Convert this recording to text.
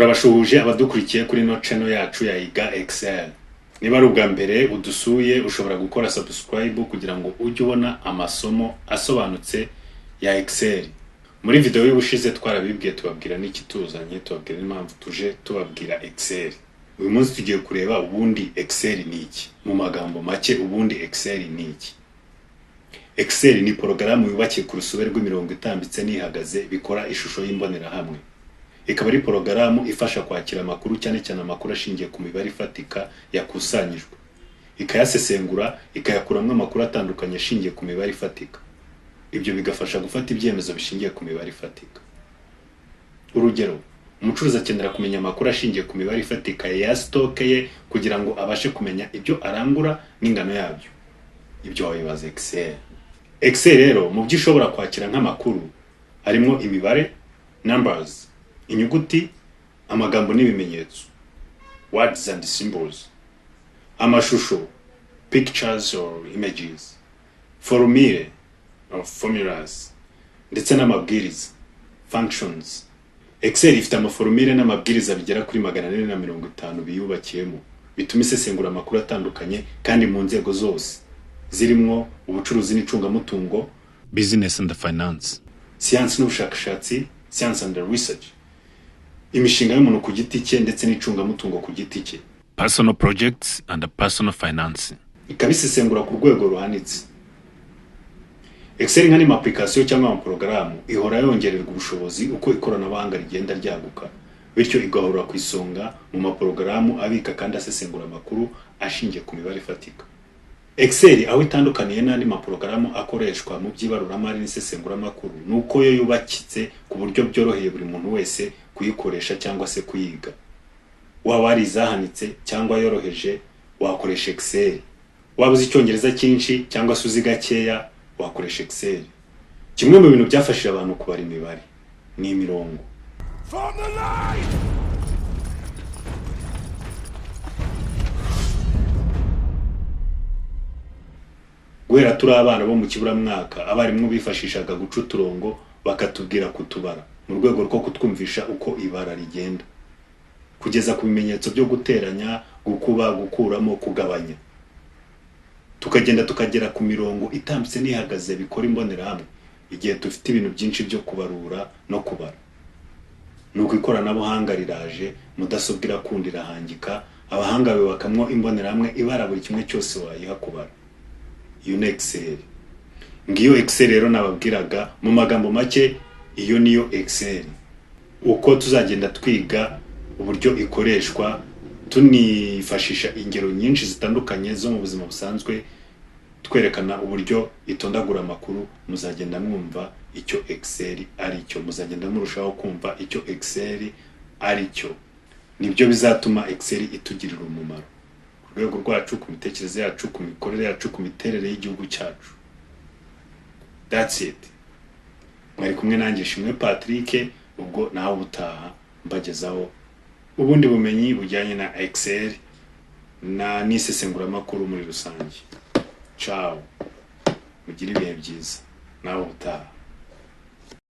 Turabashuhuje abadukurikiye kuri ino channel yacu ya Iga Excel. Niba ari ubwa mbere udusuye, ushobora gukora subscribe kugira ngo ujye ubona amasomo asobanutse ya Excel. Muri video y'ubushize twarabibwiye, tubabwira n'ikituzanye, tubabwira n'impamvu tuje tubabwira Excel. Uyu munsi tugiye kureba ubundi Excel ni iki. Mu magambo make, ubundi Excel ni iki? Excel ni porogaramu yubakiye ku rusobe rw'imirongo itambitse n'ihagaze bikora ishusho y'imbonerahamwe. Ikaba ari porogaramu ifasha kwakira amakuru, cyane cyane amakuru ashingiye ku mibare ifatika yakusanyijwe, ikayasesengura, ikayakuramo amakuru atandukanye ashingiye ku mibare ifatika. Ibyo bigafasha gufata ibyemezo bishingiye ku mibare ifatika. Urugero, umucuruzi akenera kumenya amakuru ashingiye ku mibare ifatika ya stock ye kugira ngo abashe kumenya ibyo arangura n'ingano yabyo. Ibyo wabibaza Excel. Excel rero, mu byo ishobora kwakira nk'amakuru harimo imibare, numbers, inyuguti, amagambo n'ibimenyetso, words and symbols, amashusho, pictures or images, formule or formulas, ndetse n'amabwiriza, functions. Excel ifite amaforumire n'amabwiriza bigera kuri 450 biyubakiyemo, bituma isesengura amakuru atandukanye kandi mu nzego zose zirimo ubucuruzi n'icungamutungo, business and finance, siyansi n'ubushakashatsi, science and research, imishinga y'umuntu ku giti cye ndetse n'icungamutungo ku giti cye, personal projects and personal finance, ikabisesengura ku rwego ruhanitse. Excel, nk'andi ma application cyangwa amaporogaramu, ihora yongererwa ubushobozi uko ikoranabuhanga rigenda ryaguka, bityo igahora ku isonga mu maporogaramu abika kandi asesengura amakuru ashingiye ku mibare ifatika. Excel aho itandukaniye n'andi maporogaramu akoreshwa mu by'ibaruramari n'isesenguramakuru ni uko yo yubakitse ku buryo byoroheye buri muntu wese kuyikoresha cyangwa se kuyiga. Waba warizahanitse cyangwa yoroheje, wakoresha Excel. Waba uzi Icyongereza cyinshi cyangwa se uzi gakeya, wakoresha Excel. Kimwe mu bintu byafashije abantu kubara imibare ni imirongo. Form the line! Guhera turi abana bo mu kiburamwaka, abarimu bifashishaga guca uturongo bakatubwira kutubara mu rwego rwo kutwumvisha uko ibara rigenda, kugeza ku bimenyetso byo guteranya, gukuba, gukuramo, kugabanya, tukagenda tukagera ku mirongo itambitse n'ihagaze bikora imbonerahamwe igihe dufite ibintu byinshi byo kubarura no kubara. Nuko ikoranabuhanga riraje, mudasobwa irakunda irahangika, abahanga bubakamwo imbonerahamwe ibara buri kimwe cyose wayiha kubara. Iyo ni Excel. Ngiyo Excel rero nababwiraga mu magambo make. Iyo niyo Excel. Uko tuzagenda twiga uburyo ikoreshwa, tunifashisha ingero nyinshi zitandukanye zo mu buzima busanzwe, twerekana uburyo itondagura amakuru, muzagenda mwumva icyo Excel ari cyo, muzagenda murushaho kumva icyo Excel ari cyo. Nibyo bizatuma Excel itugirira umumaro ku rwego rwacu, ku mitekerereze yacu, ku mikorere yacu, ku miterere y'igihugu cyacu. That's it. Mwari kumwe nanjye Shimwe Patrick. Ubwo nawe ubutaha mbagezaho ubundi bumenyi bujyanye na Excel na n'isesenguramakuru muri rusange. Ciao, mugire ibihe byiza, nawe ubutaha.